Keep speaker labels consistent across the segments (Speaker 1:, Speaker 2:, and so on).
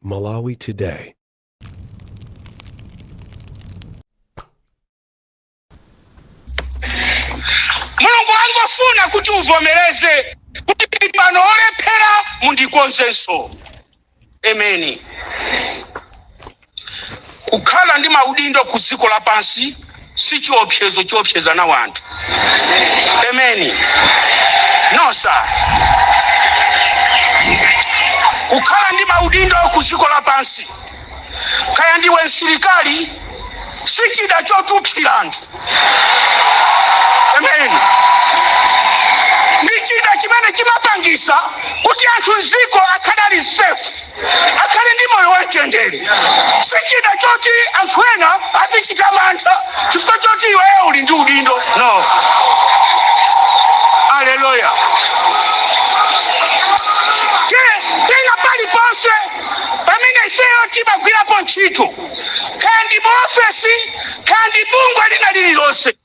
Speaker 1: Malawi Today.
Speaker 2: Mulungu angofuna kuti uvomereze kuti ndili pano olephera, mundikonzenso. Ameni. Kukhala ndi maudindo ku dziko lapansi si chiopsezo choopseza nawo anthu. Ameni. No sir. Kukhala ndi maudindo ku dziko lapansi, kaya ndiwe msilikali, si chida chotupsira anthu. Amen. Ndi chida chimene chimapangisa kuti anthu mdziko akhale ali safe, akhale ndi moyo wamtendere. Si chida choti anthu ena azichita mantha chifukwa choti iweyo uli ndi udindo. No. Aleluya. Pena paliponse pamene ifeyo timagwirapo ntchito, kaya ndi muofesi, kaya ndi bungwe lina lililonse,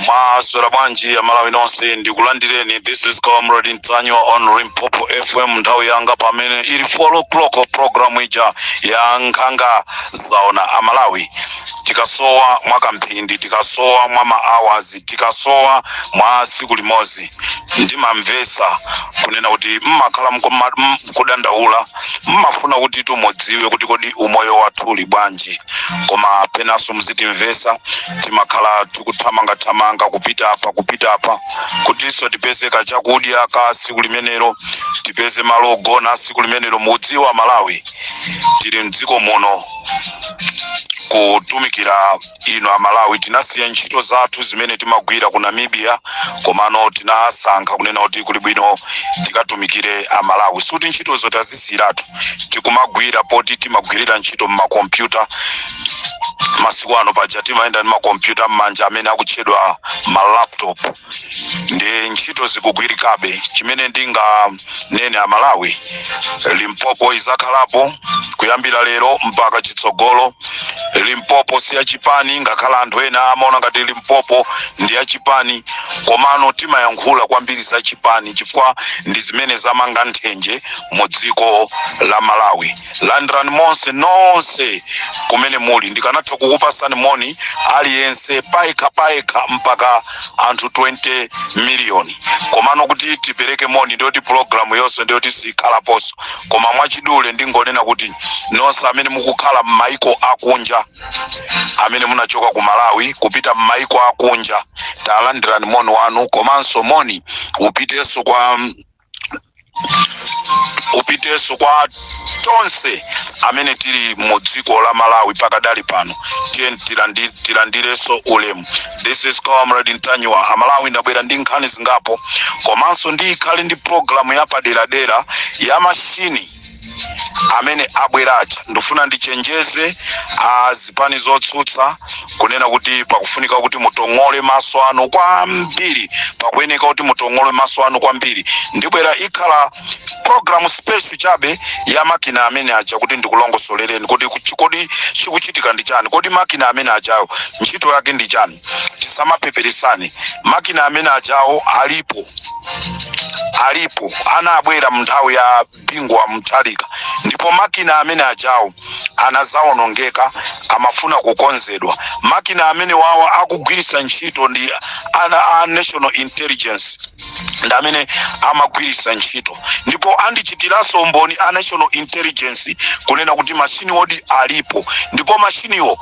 Speaker 3: Mwaswera bwanji Amalawi nonse? Ndikulandireni. This is Comrade Ntanyiwa on Limpopo FM. Nthawi yanga pamene ili 4 o'clock, program ija ya Nkhanga Zaona. Amalawi, tikasowa mwa kamphindi, tikasowa mwa ma hours, tikasowa mwa siku limodzi, ndimamvesa kunena kuti mmakhala kudandaula, mmafuna kuti tumudziwe kuti kodi umoyo wathu uli bwanji. Koma penanso muzitimvesa, timakhala tikuthamangathamanga kupita apa, kupita apa, kutinso tipeze kachakudya ka siku limenelo, tipeze malo ogona siku limenelo. Mukudziwa Malawi, tili mdziko muno kutumikira inu Amalawi. Tinasiya ntchito zathu zimene timagwira ku Namibia, komano tinasankha kunena kuti kuli bwino tikatumikire Amalawi. Sikuti ntchitozo tazisiyiratu, tikumagwira poti timagwirira ntchito mmakompyuta masiku ano. Paja timayenda ndi makompyuta m'manja amene akutchedwa ma laptop, ndi ntchito zikugwirikabe. Chimene ndinganene Amalawi, Limpopo izakhalapo kuyambira lero mpaka chitsogolo. Limpopo si yachipani, ngakhala anthu ena amaona ngati Limpopo ndi yachipani, komano timayankhula kwambiri za chipani chifukwa ndi zimene zamanga nthenje mu dziko la Malawi. Landirani monse nonse kumene muli. Ndikanatha kukupasani moni aliyense payekha payekha mpaka anthu 20 miliyoni, komano kuti tipereke moni ndiyoti pulogalamu yonse ndiyoti sikhalaponso. Koma mwachidule ndingonena kuti nonse amene mukukhala m'maiko akunja, amene munachoka ku Malawi kupita m'maiko akunja, talandirani moni wanu. Komanso moni upitenso kwa tonse amene tili mu dziko la Malawi pakadali pano. Tiye tilandirenso ulemu. This is Comrade Ntanyiwa. Amalawi, ndabwera ndi nkhani zingapo, komanso ndikhale ndi programu yapaderadera ya mashini amene abwera aja. Ndifuna ndichenjeze a zipani zotsutsa kunena kuti pakufunika kuti mutong'ole maso anu kwambiri, pakuyeneka kuti mutong'ole maso anu kwambiri. Ndibwera, ikhala program special chabe ya makina amene aja, kuti ndikulongosolereni kuti kodi chikuchitika ndi chani, kodi makina amene ajawo ntchito yake ndi chani. Tisamapeperesane. Makina amene ajawo alipo, alipo, anabwera mnthawi ya Bingu wa Mutharika, ndipo makina amene ajawo anazawonongeka, amafuna kukonzedwa. Makina amene wawa akugwiritsa ntchito ndi ana a National Intelligence. Ndi amene amagwiritsa ntchito, ndipo andichitiranso umboni a National Intelligence kunena kuti mashini wodi alipo, ndipo mashiniwo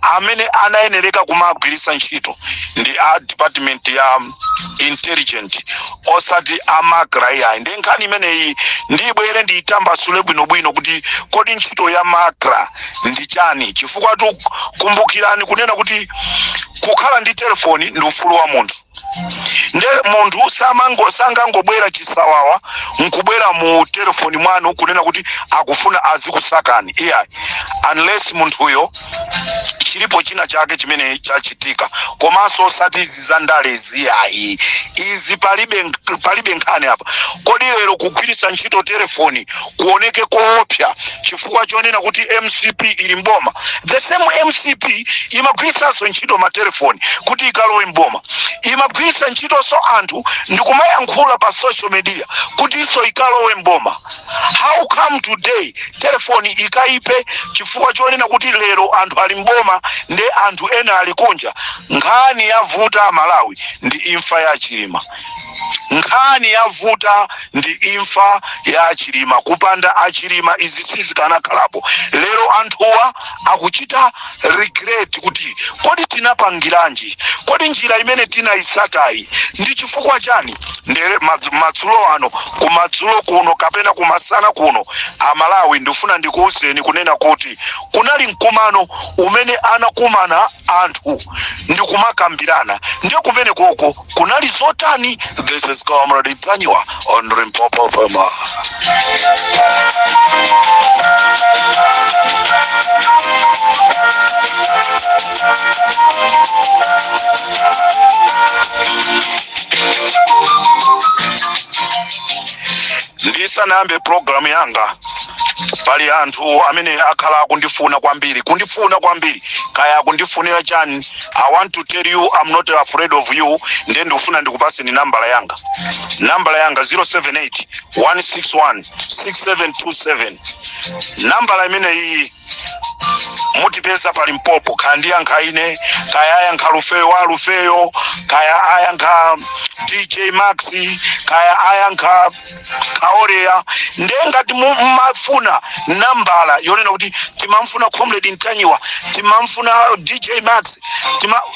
Speaker 3: amene anayenereka kumagwiritsa ntchito ndi a department ya intelligent, osati a MACRA iyayi. Ndi nkhani imeneyi ndibwere ndiyitambasule bwinobwino kuti kodi ntchito ya MACRA ndi chani? Chifukwa tu kumbukirani kunena kuti kukhala ndi telefoni ndi ufulu wa munthu. Nde munthu sangangobwera chisawawa nkubwera mu telefoni mwanu kunena kuti akufuna azikusakani, iyayi, unless munthuyo chilipo china chake chimene chachitika. Komanso osati izi za ndale ziyayi, izi palibe nkhani apa. Kodi lero kugwiritsa ntchito telefoni kuoneke koopsa chifukwa chonena kuti MCP ili mboma? The same MCP imagwiritsanso ntchito matelefoni kuti ikalowe mboma, imagwiritsa ntchitonso anthu ndikumayankhula pa social media kuti inso ikalowe mboma. How come today telefoni ikaipe chifukwa chonena kuti lero anthu ali mboma nde anthu ena ali kunja? Nkhani yavuta Malawi ndi imfa ya Chilima. Nkhani yavuta ndi imfa ya Chilima. Kupanda achilima izi sizikanakhalapo. Lero anthuwa akuchita regret kuti kodi tinapangiranji? Kodi njira imene tinayisatayi ndi chifukwa chani? Ndere madzulo ano, kumadzulo kuno kapena kumasana kuno, Amalawi, ndifuna ndikuwuzeni kunena kuti kunali mkumano umene anakumana anthu ndikumakambirana. Ndiye kumene koko kunali zotani? This is Comrade Ntanyiwa on Limpopo FM. Ndisanayambe programu yanga, pali anthu amene akhala akundifuna kwambiri, kundifuna kwambiri, kaya akundifunira chani. I want to tell you, I'm not afraid of you. Ndiye ndikufuna ndikupaseni nambala yanga, nambala yanga 078 161 6727. Nambala imene iyi mutipeza pa Limpopo. Kaya ndiyankha ine, kaya ayankha Lufeyo wa Lufeyo, kaya ayankha DJ Max, kaya ayankha Kaorea. Ndiye ngati mumafuna nambala yonena kuti timamfuna Comrade Ntanyiwa, timamfuna DJ Max,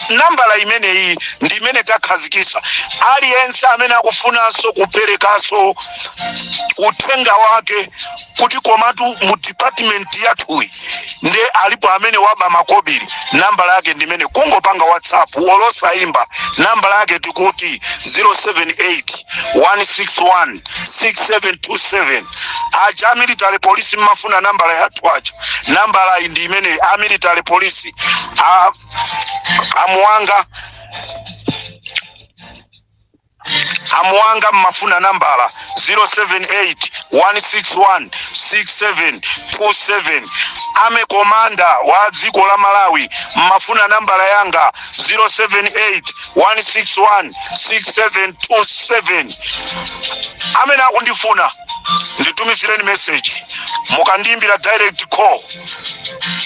Speaker 3: nambala imeneyi ndi imene takhazikisa. Aliyense amene akufunanso kuperekanso uthenga wake kuti komatu mu department yathuyi nde alipo amene waba makobiri, nambala yake ndimene kungopanga WhatsApp olo osayimba. Nambala yake tikuti 078 161 6727. Aja a military police mmafuna nambala yathu aja, nambala iyi ndi imene. A military police, amuwanga, amuwanga mmafuna nambala 078 161 6727. Army commander wa dziko la Malawi mmafuna nambala yanga 078 161 6727. Amene akundifuna nditumizireni message. Mukandiimbira direct call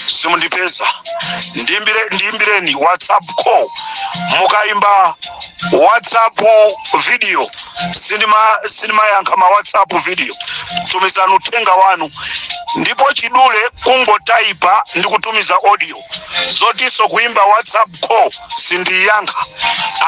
Speaker 3: simundipeza. Ndiimbireni WhatsApp call. Mukaimba WhatsApp video sindimayankha ma WhatsApp video. Tumizani uthenga wanu ndipo chidule, kungotaipa ndi kutumiza audio. Zotinso kuimba WhatsApp call sindiyankha.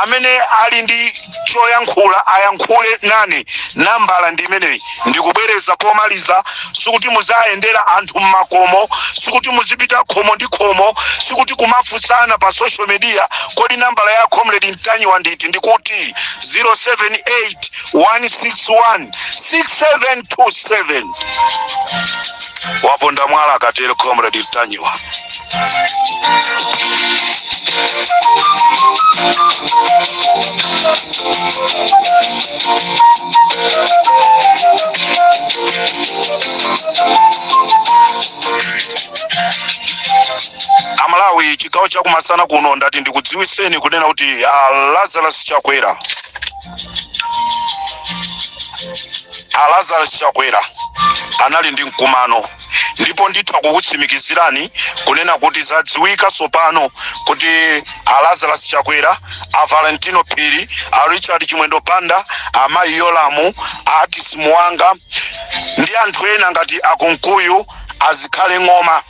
Speaker 3: Amene ali ndi choyankhula ayankhule nane, nambala ndi imeneyi. Ndikubwereza pomaliza, sikuti muzayendera anthu mmakomo, sikuti muzipita khomo ndi khomo, sikuti kumafunsana pa social media kodi nambala ya Comrade Ntanyiwa nditi. Ndikuti 078 161 6727. Waponda mwala akatero Comrade Ntanyiwa. Amalawi, chigawo chakumasana kuno ndati ndikudziwiseni kunena kuti Lazarus Chakwera A Lazarus Chakwera anali ndi mkumano, ndipo nditha kukutsimikizirani kunena kuti zadziwika tsopano kuti a Lazarus Chakwera, a Valentino Phiri, a Richard Chimwendo Banda, amayi Yolamu, a Akis Muwanga ndi anthu ena ngati akunkuyu, azikhale ng'oma,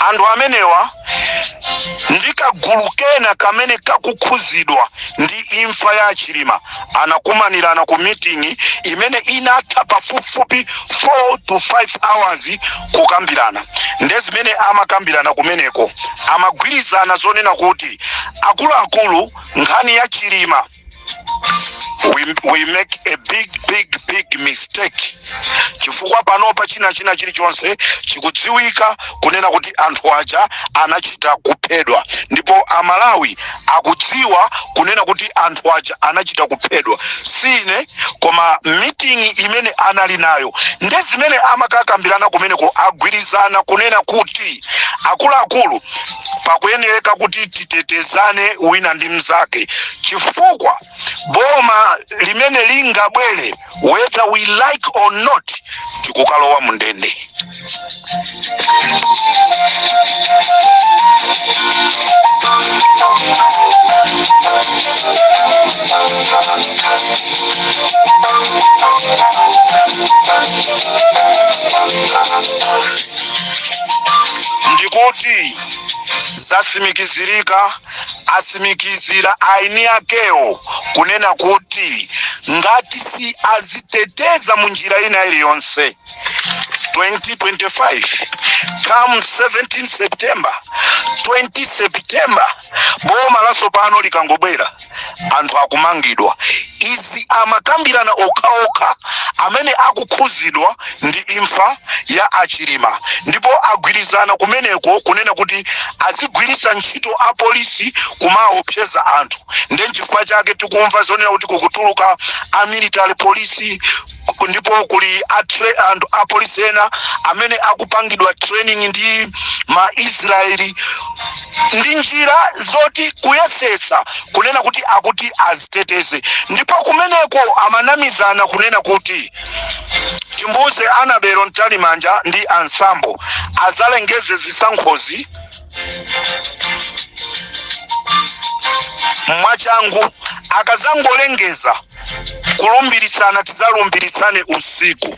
Speaker 3: anthu amenewa ndi kagulu kena kamene kakukhuzidwa ndi imfa ya Chilima anakumanirana ku meeting imene inatha pafupifupi 4 to 5 hours kukambirana. Nde zimene amakambirana kumeneko, amagwirizana zonena kuti akuluakulu, nkhani ya Chilima, we make a big, big, big mistake, chifukwa panopa china chilichonse chikudziwika kunena kuti anthu aja anachita kuphedwa, ndipo Amalawi akudziwa kunena kuti anthu aja anachita kuphedwa. Sine, koma meeting imene anali nayo, nde zimene amakakambirana kumeneko, agwirizana kunena kuti akuluakulu, pakuyenereka kuti titetezane wina ndi mnzake, chifukwa boma limene lingabwere, whether we like or not, tikukalowa mu ndende. Ndikuti zatsimikizirika, atsimikizira aini akewo kunena kuti ngati si aziteteza mu njira ina iliyonse, 2025 come 17 September, 20 September, boma latsopano likangobwera, anthu akumangidwa. Izi amakambirana okhaokha amene akukhuzidwa ndi imfa ya Achilima, ndipo agwirizana kumeneko kunena kuti azigwiritsa ntchito apolisi kumaopseza anthu. Nde nchifukwa chake tikumva zonena kuti kukutuluka a military police, ndipo kuli anthu apolisi ena amene akupangidwa training ndi ma Israeli, ndi njira zoti kuyesesa kunena kuti akuti aziteteze. Ndipo kumeneko amanamizana kunena kuti Chimbuze Annabel Mtalimanja ndi Ansambo azalengeze zisankhozi mwachangu. Akazangolengeza kulumbirisana, tizalumbirisane usiku.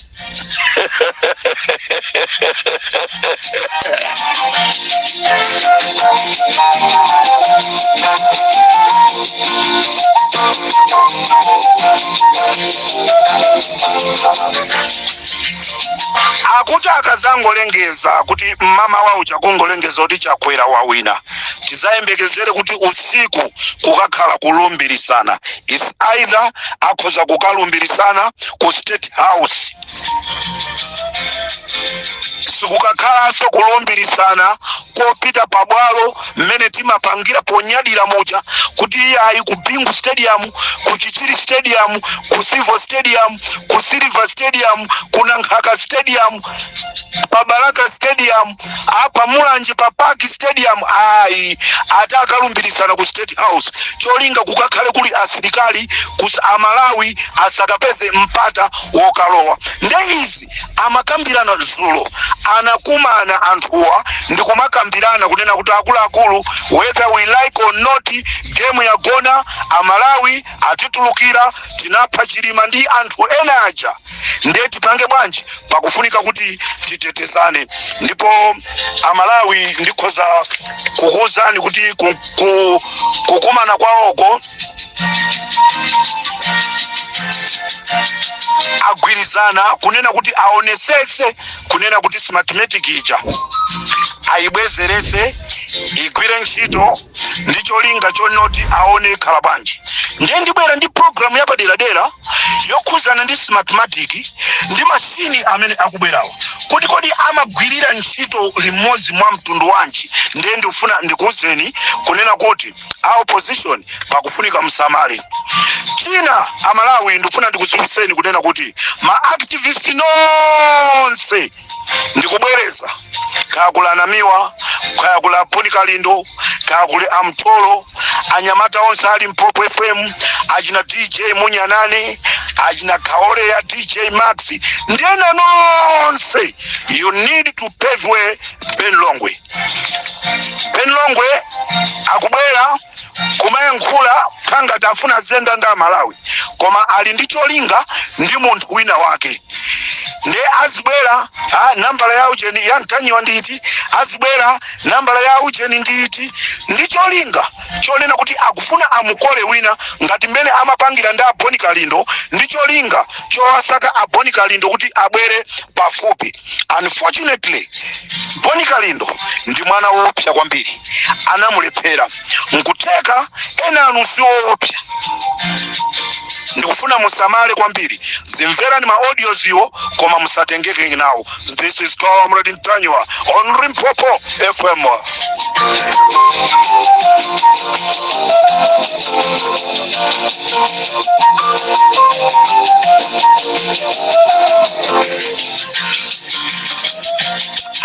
Speaker 3: Akuti akazangolengeza kuti mmamawa uja kungolengeza kuti Chakwera wawina, tizayembekezere kuti usiku kukakhala kulumbirisana. Is either akhoza kukalumbirisana ku State House, sikukakhalanso kulumbirisana kopita pabwalo mmene timapangira ponyadira muja, kuti iyayi, ku Bingu Stadium, ku Chichiri Stadium, ku Civo Stadium, ku Silver Stadium, ku Nankhaka Stadium, pa Balaka Stadium, apa Mulanje pa Park Stadium. Ayi, ati akalumbirisana ku State House, cholinga kukakhale kuli asilikali kuti Amalawi asakapeze mpata wokalowa. Nde izi amakambirana dzulo, anakumana anthuwa ndikumakambirana kunena kuti akuluakulu, whether we like or not, game yagona, Amalawi atitulukira, tinapha Chilima ndi anthu ena aja, ndiye tipange bwanji? Pakufunika kuti titetezane. Ndipo Amalawi, ndikhoza kukuwuzani kuti kukumana kwawoko agwirizana kunena kuti aonesese kunena kuti Smartmatic ija ayibwezerese igwire ntchito ndi cholinga chonoti aone ikhala bwanji. Ndiye ndibwera ndi programu yapaderadera yokhuzana ndi Smartmatic ndi mashini amene akubwerawo, kuti kodi amagwirira ntchito limodzi mwa mtundu wanji. Ndiye ndikufuna ndikuwuzeni kunena kuti a opposition pakufunika msamale. China, Amalawi, ndikufuna ndikudziwitseni kunena kuti ma activist nonse, ndikubwereza, Kaya kuli Anamiwa, kaya kuli Aponi Kalindo, kaya kuli Amtolo, anyamata onse ali Limpopo FM, achina DJ Munyanane, achina Kaole ya DJ Max ndi ena nonse, you need to pave way Ben Longwe. Ben Longwe akubwera kumayankhula ngati afuna zenda ndi Amalawi, koma ali ndi cholinga ndi munthu wina wake. Nde azibwera, ah, nambala ya ujeni ya Mtanyiwa nditi, azibwera nambala ya ujeni nditi, ndi cholinga chonena kuti akufuna amukole wina ngati mmene amapangira ndi Aboni Kalindo, ndi cholinga chowasaka Aboni Kalindo kuti abwere pafupi. Unfortunately, Boni Kalindo ndi mwana woopsa kwambiri, anamulephera. Nkutheka ena anu si woopsa. Ndikufuna musamale kwambiri. Zimverani ma audios iwo, koma musatengeke nawo. This is Comrade Ntanyiwa on Limpopo FM.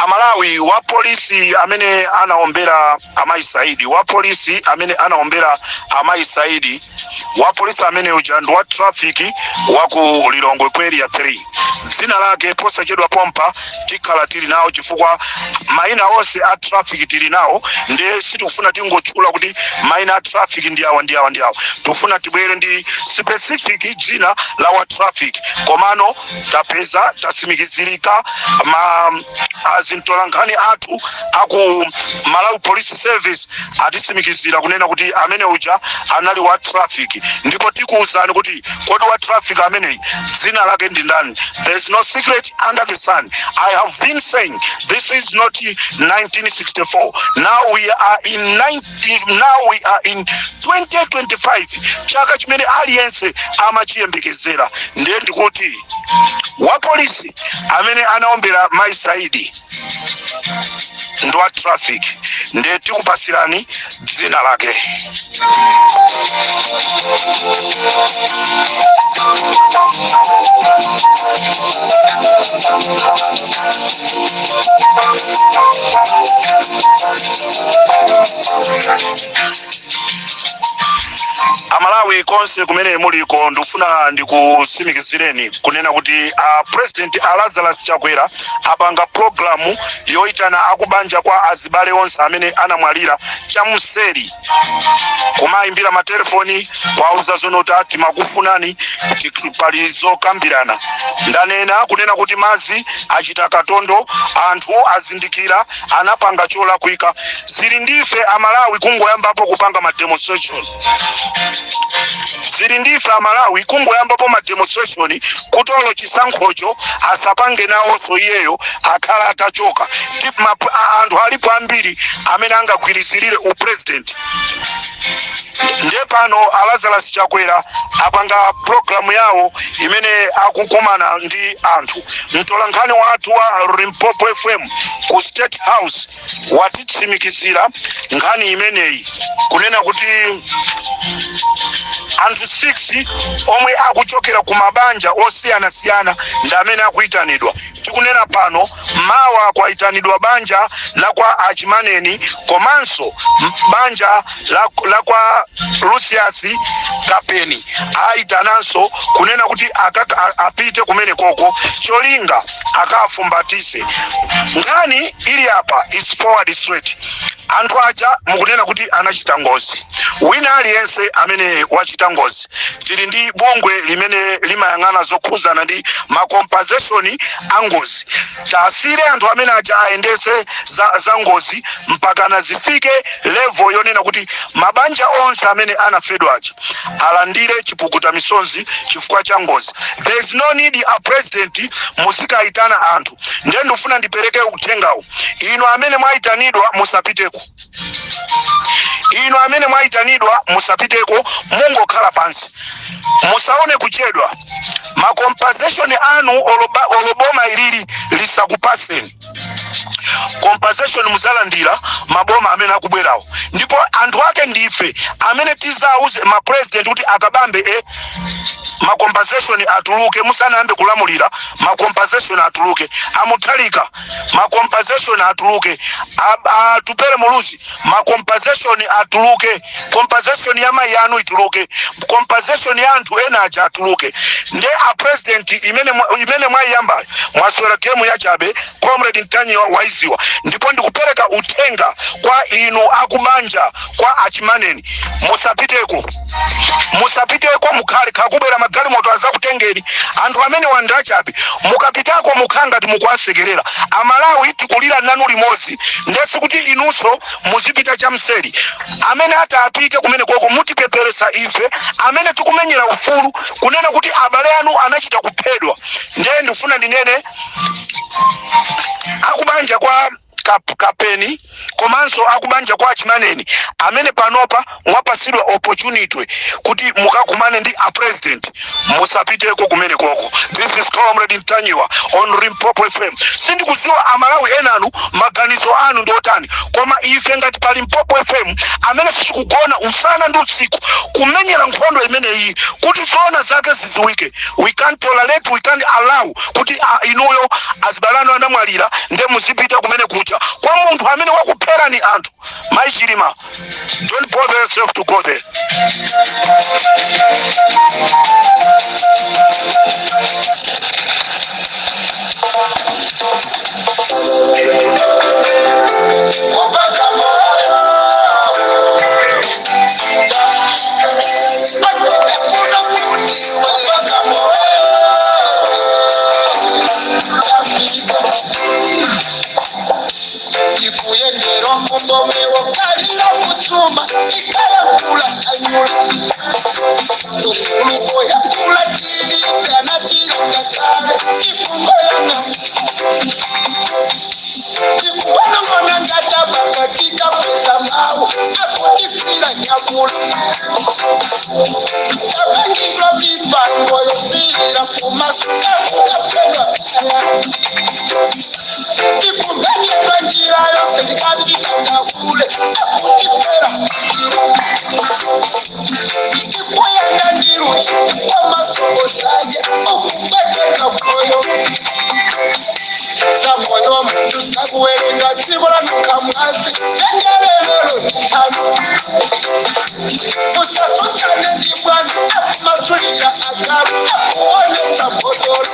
Speaker 3: Amalawi, wa polisi amene anaombera amayi Saidi, wa polisi amene anaombera amayi Saidi, wa polisi amene uja ndi wa traffic wa ku Lilongwe ku Area 3. Dzina lake posachedwa pompa tikhala tili nawo, chifukwa maina onse a traffic tili nawo. Ndiye sitikufuna tingotchula kuti maina a traffic ndi awa, ndi awa, ndi awa. Tikufuna tibwere ndi specific dzina la wa traffic. Komano tapeza, tatsimikizirika, ma azintolankhani athu aku Malawi Police Service atitsimikizira kunena kuti amene uja anali wa traffic, ndipo tikuwuzani kuti kodi wa traffic ameneyi dzina lake ndi ndani. There is no secret under the sun. I have been saying this is not 1964. Now we are in 19, now we are in 2025, chaka chimene aliyense amachiyembekezera. Ndiye ndikuti wa polisi amene anaombera mai Saidi ndi wa traffic, ndiye tikupasirani dzina lake. Amalawi konse kumene muliko, ndikufuna ndikutsimikizireni kunena kuti a President a Lazarus Chakwera apanga programu yoyitana akubanja kwa azibale onse amene anamwalira chamseri, kumayimbira matelefoni kuwauza zonoti timakufunani, pali zokambirana. Ndanena kunena kuti mazi achita katondo, anthu azindikira anapanga cholakwika. Zili ndife Amalawi kungoyambapo kupanga ma demonstration. Zili ndife Amalawi kungoyambapo ma demonstration kuti olo chisankhocho asapange nawonso, iyeyo akhala atachoka. Anthu alipo ambiri amene angagwirizirire upresident. Ndiye pano a Lazarus Chakwera apanga programu yawo imene akukumana ndi anthu. Mtolankhani wathu wa Limpopo FM ku State House watitsimikizira nkhani imeneyi kunena kuti anthu 6 omwe akuchokera ku mabanja osiyanasiyana ndi amene akuyitanidwa. Tikunena pano, mawa kwayitanidwa banja la kwa Achimaneni komanso banja la kwa Lucius Kapeni. Ayitananso kunena kuti apite kumene koko cholinga akafumbatise. Nkhani ili apa is forward straight. Anthu aja mukunena kuti anachita ngozi. Wina aliyense amene wachita ngozi, tili ndi bungwe limene limayang'ana zokhuzana ndi ma compensation a ngozi. Tasire anthu amene aja ayendese za ngozi mpakana zifike level yonena kuti mabanja onse amene anafedwa aja alandire chipukuta misonzi chifukwa cha ngozi. There is no need a president muzikayitana anthu. Ndiye ndifuna ndipereke uthengawu: inu amene mwayitanidwa, musapiteko. Inu amene mwayitanidwa, musapiteko, mungokhala pansi, musaone kuchedwa. Ma compensation anu olo boma ilili lisakupaseni. Compensation muzalandira maboma amene akubwerawo, ndipo anthu ake ndife amene tizauze ma president kuti akabambe ma compensation atuluke musanayambe kulamulira, ma compensation atuluke. Amuthalika, ma compensation atuluke. Atupere Muluzi, ma compensation atuluke. Compensation ya mayi anu ituluke, compensation ya anthu ena aja atuluke. Nde a president, imene mwayiyambayo, mwaswera game yachabe. Comrade Ntanyiwa waiziwa. Ndipo ndikupereka uthenga kwa inu akubanja kwa achimaneni, musapiteko, musapiteko, mukhale khakubwera magalimoto azakutengeni. Anthu amene wandachabe, mukapitako mukhala ngati mukuwasekerera. Amalawi tikulira nanu limodzi, ndesi kuti inunso muzipita chamseri. Amene atapite kumene koko, mutipeperesa ife amene tikumenyera ufulu, kunena kuti abale anu anachita kuphedwa. Ndiye ndifuna ndinene akubanja kwa Kapeni komanso akubanja kwa achimaneni amene panopa mwapasidwa opportunity kuti mukakumane ndi a president, musapiteko kumene koko. This is Comrade Ntanyiwa on Limpopo FM. Sindikuziwa Amalawi enanu maganizo anu ndi otani, koma ife ngati pa Limpopo FM amene sitikugona usana ndi usiku kumenyera nkhondo imeneyi kuti zoona zake zidziwike, we can't tolerate, we can't allow kuti inuyo azibale anu anamwalira, nde muzipita kumene kuja kwa munthu amene wakupherani anthu. Mai Chilima, don't bother yourself to go there.
Speaker 1: Ndikuyendera omumbomwe wokalira kutsuma ikayakula anyula tufuluko yakula tili kana tilangakale ikungoyanga tikuwanong'ona ngatabakatika kweza mawu akutifira nyakula kapangidwa mipango yofira kumaso kakukapedwa tikumenyedwa njira yose tikatitandakule akutipera tikuyenda ndiruyi kwamasokosaje ukupweteka moyo zamoyo muntu sakuwerenga dziko lanuka mwazi dengelelelo nditano usasutane ndi bwana akumasulira agalu akuonetsa mbodolo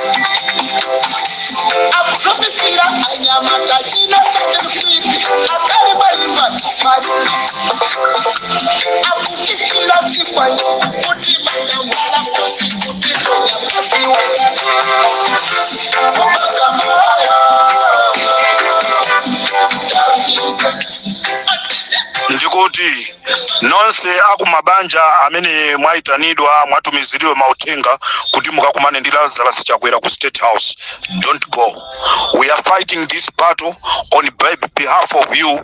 Speaker 1: akutumisira anyamata china sachefipi akali balimba mali akutitira zikwanje kuti makamwala kosi kuti konyamasiwe makamwala.
Speaker 3: Ndikuti nonse akumabanja amene mwayitanidwa, mwatumiziridwa mauthenga kuti mukakumane ndi Lazarus Chakwera ku State House, don't go. We are fighting this battle on behalf of you.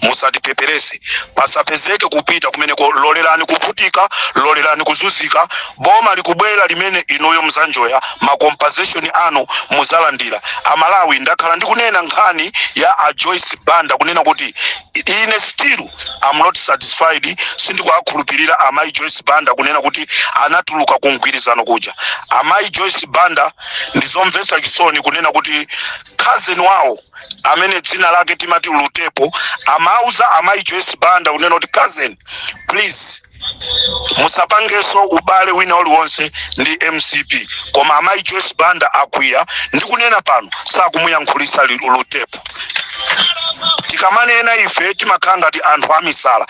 Speaker 3: Musatipeperese, pasapezeke kupita kumeneko. Lolerani kuvutika, lolerani kuzunzika. Boma likubwera limene inuyo muzanjoya, ma compensation anu muzalandira. Amalawi, ndakhala ndikunena nkhani ya a Joyce Banda, kunena kuti ine still I'm not satisfied, sindikuwakhulupirira amayi Joyce Banda kunena kuti anatuluka ku mgwirizano kuja. Amayi Joyce Banda, ndizomvetsa chisoni kunena kuti cousin wawo amene dzina lake timati Lutepo amauza amayi Joyce Banda kunena kuti, "Cousin, please, musapangenso ubale wina uliwonse ndi MCP." Koma amayi Joyce Banda akwiya, ndikunena pano sakumuyankhulisa Lutepo. Tikamanena ife timakhala ngati anthu amisala.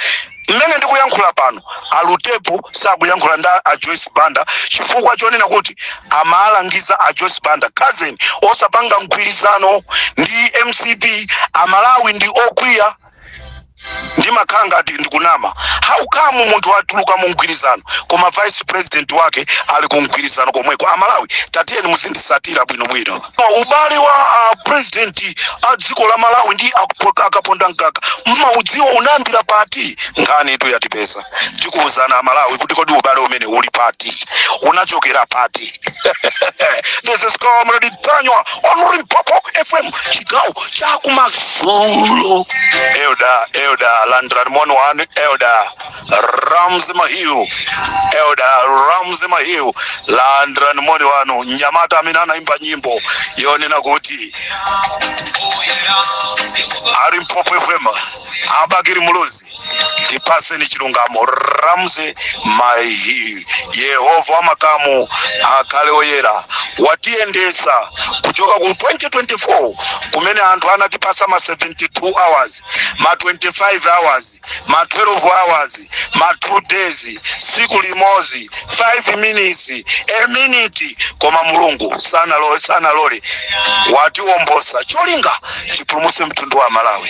Speaker 3: Mmene ndikuyankhula pano, alutepo sakuyankhula ndi a Joyce Banda chifukwa chonena kuti amalangiza a Joyce Banda, "Cousin, osapanga mgwirizano ndi MCP, Amalawi ndi okwiya." Ndimakhala ngati ndikunama. How come munthu watuluka mu mgwirizano koma vice president wake ali ku mgwirizano komweko? Amalawi, tatiyeni muzindisatira bwinobwino. Ubale wa president a dziko la Malawi ndi Akaponda Mkaka mmaudziwa, unayambira pati? Nkhani itu yatipeza, tikuwuzana Amalawi kuti kodi ubale umene uli pati, unachokera pati? This is Comrade Ntanyiwa on Limpopo FM, chigawo chakumadzulo. Elder, Elder, landirani moni wanu. Elder Ramsey Mahiu, Elder Ramsey Mahiu, landirani moni wanu. Mnyamata amene anaimba nyimbo yonena kuti a Limpopo FM, a Bakili Muluzi, tipaseni chilungamo. Ramsey Mahiu, Yehova wamakamu akhale oyera, watiyendesa kuchoka ku 2024 kumene anthu anatipasa ma 72 hours, ma 25 hours, ma 12 hours, ma 2 days, siku limodzi, 5 minutes, a minute, koma Mulungu sanalole, sanalole, watiwombosa cholinga tipulumuse mtundu wa Malawi.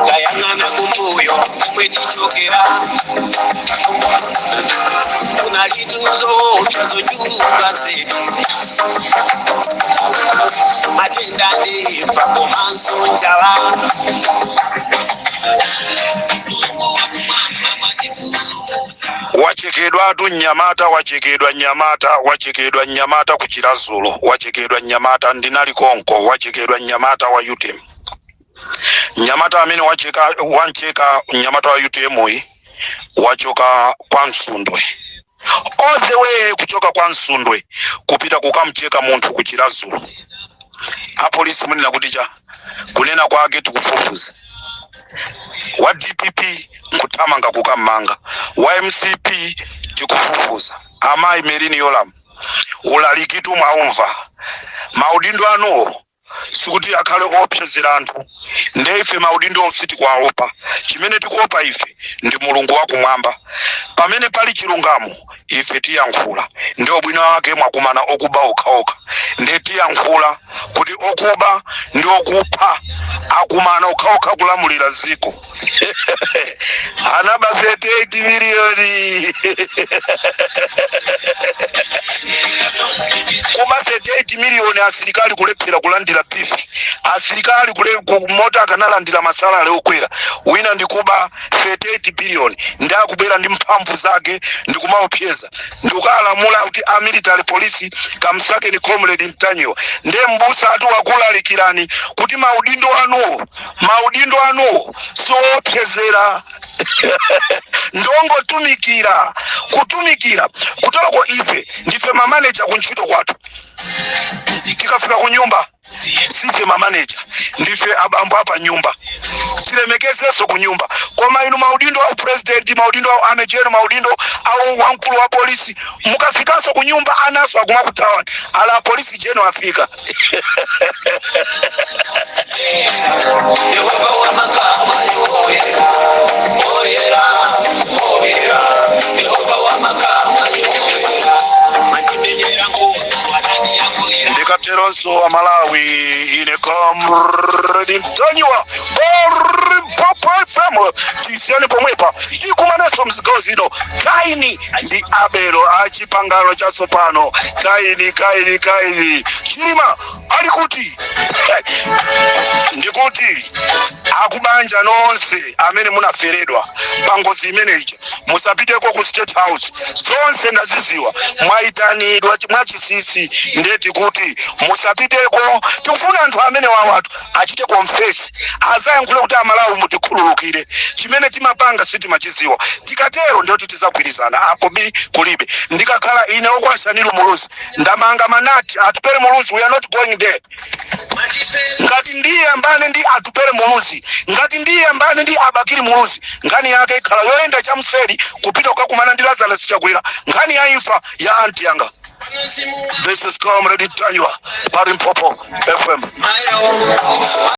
Speaker 1: Tayang'ana kumbuyo kwetichokera, kunalituzo chazochuluka zedi, matenda ndi imfa komanso njala.
Speaker 3: Wachekedwatu mnyamata, wachekedwa mnyamata, wachekedwa mnyamata ku Chiradzulu, wachekedwa mnyamata. Ndinali konko. Wachekedwa mnyamata wa UTM, mnyamata amene wacheka, wancheka mnyamata wa UTM uyi wachoka kwa Msundwe, all the way kuchoka kwa Msundwe kupita kukamcheka munthu ku Chiradzulu. Apolisi munena kuti cha kunena kwake tikufufuza. Wa DPP nkuthamanga kukammanga, wa MCP tikufufuza. Amayi Merlyne Yolamu, ulalikitu mwaumva. Maudindo anuwo sikuti akhale opsezera anthu. Nde ife maudindo sitikuwaopa. Chimene tikuopa ife ndi Mulungu wakumwamba. Pamene pali chilungamo ife tiyankhula. Ndi ubwino wake mwakumana okuba okhaokha, nde tiyankhula kuti okuba ndi okupha akumana okhaokha kulamulira ziko. Anaba 38 miliyoni, kuba 38 miliyoni, asilikali kulephera kulandira beef, asilikali mota akanalandira ma salary okwera. Wina ndikuba 38 billion, ndi akubwera ndi mphamvu zake ndikumaopseza ndikukalamula kuti a military police kamsakeni Comrade Ntanyiwa. Nde mbusa atu wakulalikirani kuti maudindo anuwo, maudindo anuwo siwoopsezera, ndongotumikira, kutumikira kutaloko. Ife ndife mamaneja kuntchito kwathu. Tikafika ku nyumba sife mamaneja, ndife abambo apa nyumba, tilemekezenso ku nyumba. Koma inu maudindo au president, maudindo au army general, maudindo au wamkulu wa polisi, mukafikanso ku nyumba anaso akumakutawani ala polisi general afika.
Speaker 1: Yehova wamakamu oyera, oyera, oyera. Yehova wamakamu oyera, mandimenyera nkhondo adani akulira.
Speaker 3: Ndikateronso Amalawi, ine Comrade Ntanyiwa pa Limpopo FM, tisiyane pomwepa, tikumanenso mzigawo zino. Kaini ndi Abelo achipangano chatsopano. Kaini, Kaini, Kaini, Chilima ali kuti? Ndikuti akubanja nonse amene munaferedwa pa ngozi imeneyi, musapiteko ku State House. Zonse ndaziziwa, mwayitanidwa mwachisisi. Ndeti kuti musapiteko. Tikufuna anthu amene wawatu achite confess, azayankhule kuti Amalawi mutikhululukire, chimene timapanga sitimachiziwa. Tikatero ndiyoti tizagwirizana, apo bi kulibe. Ndikakhala ine okwa Shanil Muluzi, ndamanga manati Atupele Muluzi, we are not going there. Ngati ndiyambane ndi Atupele Muluzi, ngati ndiyambane ndi a Bakili Muluzi, nkhani yake ikhala yoyenda chamseri kupita kukakumana ndi Lazarus Chakwera, nkhani ya imfa ya anti yanga. This is Comrade Ntanyiwa pa Limpopo FM.